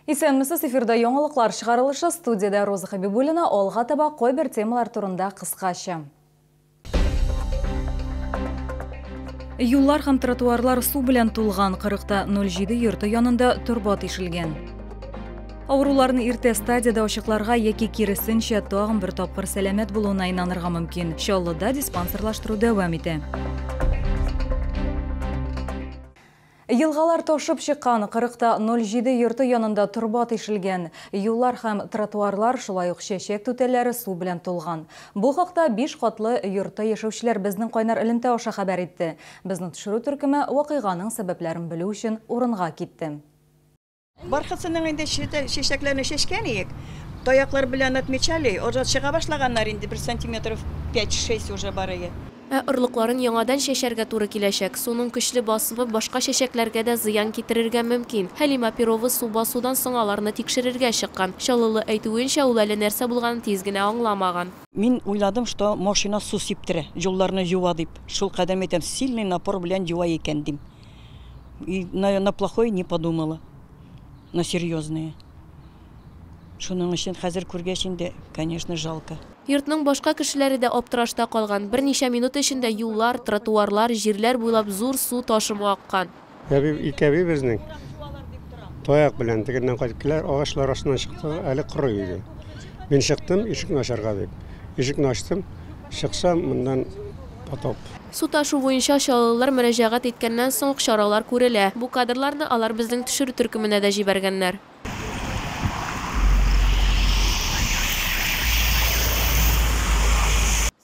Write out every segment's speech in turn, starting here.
Исәнмесез, эфирда яңалыклар чыгарылышы, студиядә Роза Хабибуллина, алга таба кайбер темалар турында кыскача. Юллар һәм тротуарлар су белән тулган, 40.07 йорты янында торба тишелгән. Авыруларны иртә стадиядә ачыкларга яки киресенчә тагын бер тапкыр сәламәт булуына инанырга мөмкин. Чаллыда диспансерлаштыру дәвам итә. Елгалар ташып чыккан, 40.07 йорты янында торба тишелгән. Юллар һәм тротуарлар шулай ук чәчәк түтәлләре су белән тулган. Бу хакта 5 катлы йортта яшәүчеләр безнең кайнар элемтә аша хәбәр итте. Безнең төшерү төркеме вакыйганың сәбәпләрен белү өчен урынга китте. Бархатсының инде чәчәкләрне чәчкән иек. Таяклар белән отмечали, уже чыга башлаганнар инде 1 сантиметров 5-6 уже бар иде. Ә орлыкларын яңадан чәчәргә туры киләчәк. Суның көчле басымы башка чәчәкләргә дә зыян китерергә мөмкин. Хәлимә Перова су басудан соң аларны тикшерергә чыккан. Чаллылы әйтүенчә, ул әле нәрсә булганын тиз генә аңламаган. Мин уйладым, что машина су сиптерә, юлларны юа дип. Шул кадәр әйтәм, сильный напор белән юа икән дим. И на плохое не подумала. На серьезные. Шуның өчен хәзер күргәч инде, конечно, жалко. Йортның башка кешеләре дә аптырашта калган. Берничә минут эчендә юллар, тротуарлар, җирләр буйлап зур су ташымы аккан. Ике әби безнең таяк белән тегеннән кайтып киләр, агачлар астыннан чыкты, әле коры иде. Мин чыктым, ишекне ачарга дип. Ишекне ачтым, чыксам, моннан потоп. Су ташу буенча чаллылар мөрәҗәгать иткәннән соң чаралар күрелә. Бу кадрларны алар безнең төшерү төркеменә дә җибәргәннәр.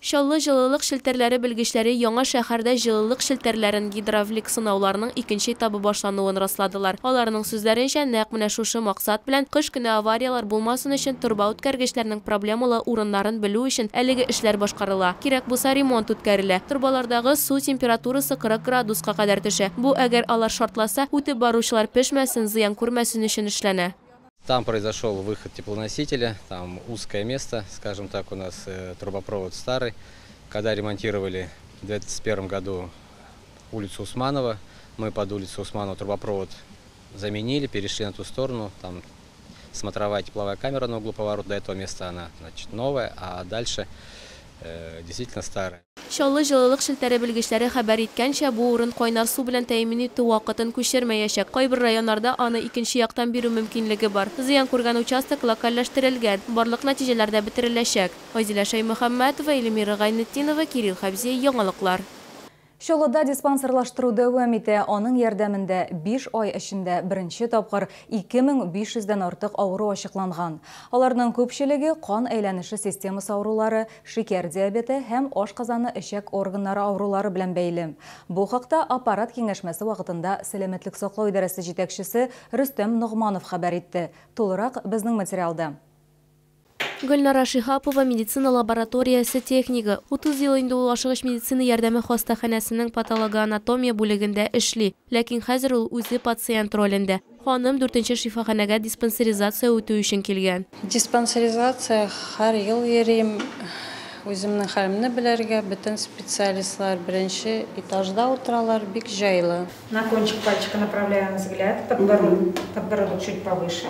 Чаллы җылылык челтәрләре белгечләре яңа шәһәрдә җылылык челтәрләрен гидравлик сынауларның икенче этабы башлануын расладылар. Аларның сүзләренчә, нәкъ менә шушы максат белән кыш көне авариялар булмасын өчен торба үткәргечләрнең проблемалы урыннарын белү өчен әлеге эшләр башкарыла. Кирәк булса ремонт үткәрелә. Торбалардагы су температурасы 40 градуска кадәр төшә. Бу әгәр алар шартласа, үтеп баручылар пешмәсен, зыян күрмәсен өчен эшләнә. Там произошел выход теплоносителя, там узкое место, скажем так, у нас трубопровод старый. Когда ремонтировали в 2021 году улицу Усманова, мы под улицу Усманова трубопровод заменили, перешли на ту сторону. Там смотровая тепловая камера на углу поворота, до этого места она, значит, новая, а дальше действительно старая. Чаллы җылылык челтәре белгечләре хәбәр иткәнчә, бу урын кайнар су белән тәэмин итү вакытын күчермәячәк. Кайбер районнарда аны икенче яктан бирү мөмкинлеге бар. Зыян күргән участок локальләштерелгән. Барлык нәтиҗәләр дә бетереләчәк. Айзилә Шәймөхәммәтова, Эльмира Гайнетдинова, Кирилл Хәбзиев, яңалыклар. Чаллыда диспансерлаштыру дәвам итә. Аның ярдәмендә 5 ай эчендә беренче тапкыр 2500-дән артык авыру ачыкланган. Аларның күпчелеге кан әйләнеше системасы авырулары, шикәр диабеты һәм ашказаны эчәк органнары авырулары белән бәйле. Бу хакта аппарат киңәшмәсе вакытында сәламәтлек саклау идарәсе җитәкчесе Рөстәм Ногманов хәбәр итте. Тулырак безнең материалда. Гөлнара Шиһапова медицина лабораториясе технигы. 30 ел инде ул ашыгыч медицина ярдәме хастаханәсенең патологоанатомия бүлегендә эшли. Ләкин хәзер ул үзе пациент ролендә. Ханым 4нче шифаханәгә диспансеризация үтү өчен килгән. Диспансеризация һәр ел йөрим. Үземнең хәлемне белергә, бөтен специалистлар беренче этажда утыралар, бик җайлы. На кончик пальчика направляем взгляд, подбородок чуть повыше.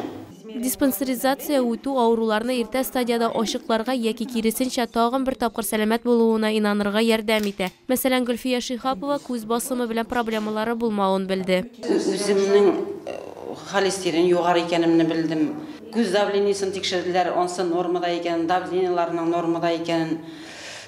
Диспансеризация үтү авыруларны иртә стадияда ачыкларга яки киресенчә тагын бер тапкыр сәламәт булуына инанырга ярдәм итә. Мәсәлән, Гөлфия Шиһапова күз басымы белән проблемалары булмавын белде. Үземнең холестерин югары икәнемне белдем. Күз давлениесен тикшерделәр, ансы нормада икән, давлениеларның нормада икәнен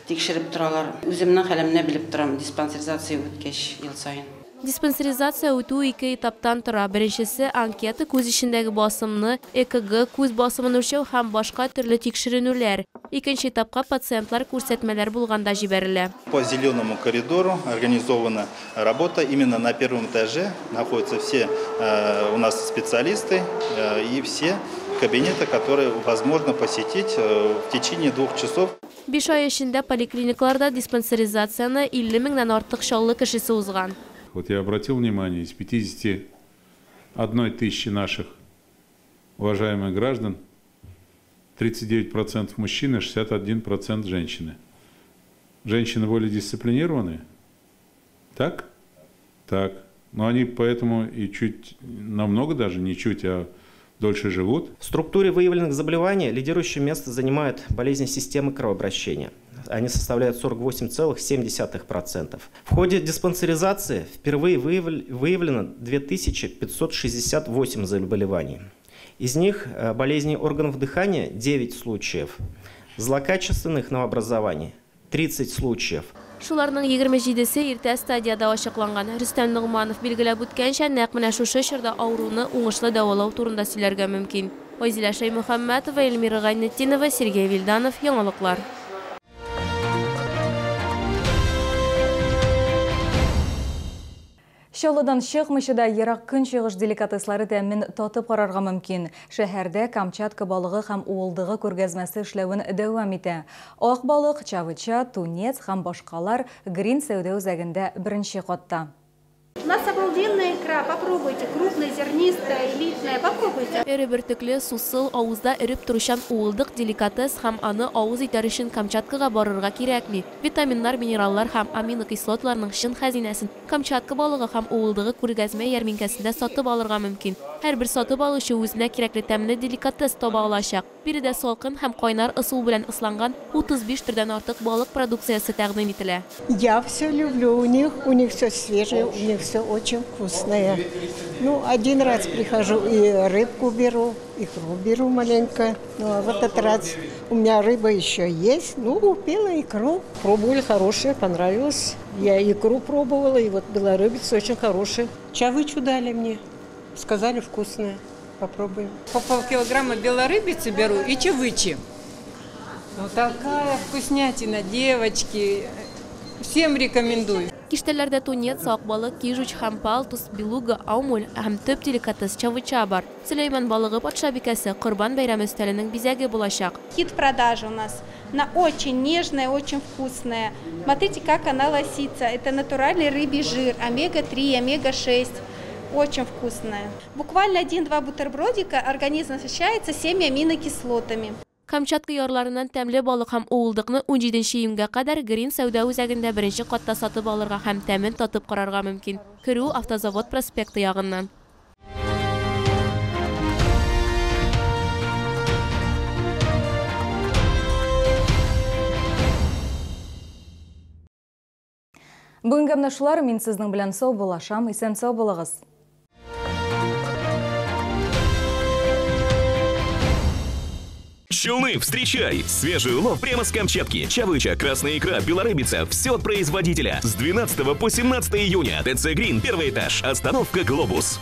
тикшереп торалар. Үземнең хәлемне белеп торам диспансеризация үткәч ел саен. Диспансеризация үтү ике этаптан тора. Беренчесе анкета, күз эчендәге басымны, ЭКГ, күз басымын үлчәү һәм башка төрле тикшеренүләр. Икенче этапка пациентлар күрсәтмәләр булганда җибәрелә. По зеленому коридору организована работа. Именно на первом этаже находятся все у нас специалисты и все кабинеты, которые возможно посетить в течение 2 часов. 5 ай эчендә поликлиникаларда диспансеризацияне 50 меңнән артык Чаллы кешесе узган. Вот я обратил внимание, из 51 тысячи наших уважаемых граждан 39% мужчины, 61% женщины. Женщины более дисциплинированные? Так? Так. Но они поэтому и чуть, намного даже, не чуть, а дольше живут. В структуре выявленных заболеваний лидирующее место занимают болезни системы кровообращения. Они составляют 48,7%. В ходе диспансеризации впервые выявлено 2568 заболеваний. Из них болезни органов дыхания 9 случаев, злокачественных новообразований 30 случаев. Шуларның 27-се иртә стадияда ачыкланган. Рөстәм Ногманов билгеләп үткәнчә, нәкъ менә шушы чорда авыруны уңышлы дәвалау турында сөйләргә мөмкин. Айзилә Шәймөхәммәтова, Эльмира Гайнетдинова, Сергей Вильданов, Яңалыклар. Чаллыдан чыкмыйча да ерак көнчыгыш деликатеслары тәмен татып карарга мөмкин. Шәһәрдә Камчатка балыгы һәм уылдыгы күргәзмәсе эшләвен дәвам итә. Ак балык, чавыча, тунец һәм башкалар Грин сәүдә үзәгендә беренче катта. У нас обалденная икра, попробуйте, крупная, зернистая, элитная, попробуйте. Эре бөртекле, сусыл, авызда эреп торучан уылдык деликатес һәм аны авыз итәр өчен Камчаткага барырга кирәкми. Витаминнар, минераллар һәм аминокислотларның чын хәзинәсен Камчатка балыгы һәм уылдыгы күргәзмә ярминкәсендә сатып алырга мөмкин. Һәрбер сатып алучы үзенә кирәкле тәмле деликатес таба алачак. Биредә салкын һәм кайнар ысул белән ысланган 35 төрдән артык балык продукциясе тәкъдим ителә. Я все люблю, у них все свежее, у них все очень вкусное. Ну, один раз прихожу и рыбку беру, икру беру маленько. Ну, а в этот раз у меня рыба еще есть, ну, купила икру. Пробовали, хорошая, понравилось. Я икру пробовала, и вот была рыбица очень хорошая. Чавычу дали мне, сказали вкусная. Попробуем. По полкилограмма белорыбицы беру и чавычи. Ну, такая вкуснятина, девочки. Всем рекомендую. Киштәләрдә тунец, ак балык, кижуч һәм палтус, белуга, аумуль һәм төп деликатес чавыча бар. Сөләйман балыгы патшабикәсе Корбан бәйрәме өстәленең бизәге булачак. Хит продажи у нас. Она очень нежная, очень вкусная. Смотрите, как она лосится. Это натуральный рыбий жир, омега-3, омега-6. Очень вкусная. Буквально 1-2 бутербродика организм насыщается 7 аминокислотами. Камчатка ярларыннан тәмле балык һәм уылдыкны 17 июньгә кадәр Грин сәүдә үзәгендә беренче катта сатып алырга һәм тәмен татып карарга мөмкин. Керү Автозавод проспекты ягыннан. Бүгенге менә шулар, мин сезнең белән сау булашам, исән сау булыгыз. Челны, встречай! Свежий улов прямо с Камчатки. Чавыча, красная икра, белорыбица. Все от производителя. С 12 по 17 июня. ТЦ Грин, первый этаж. Остановка «Глобус».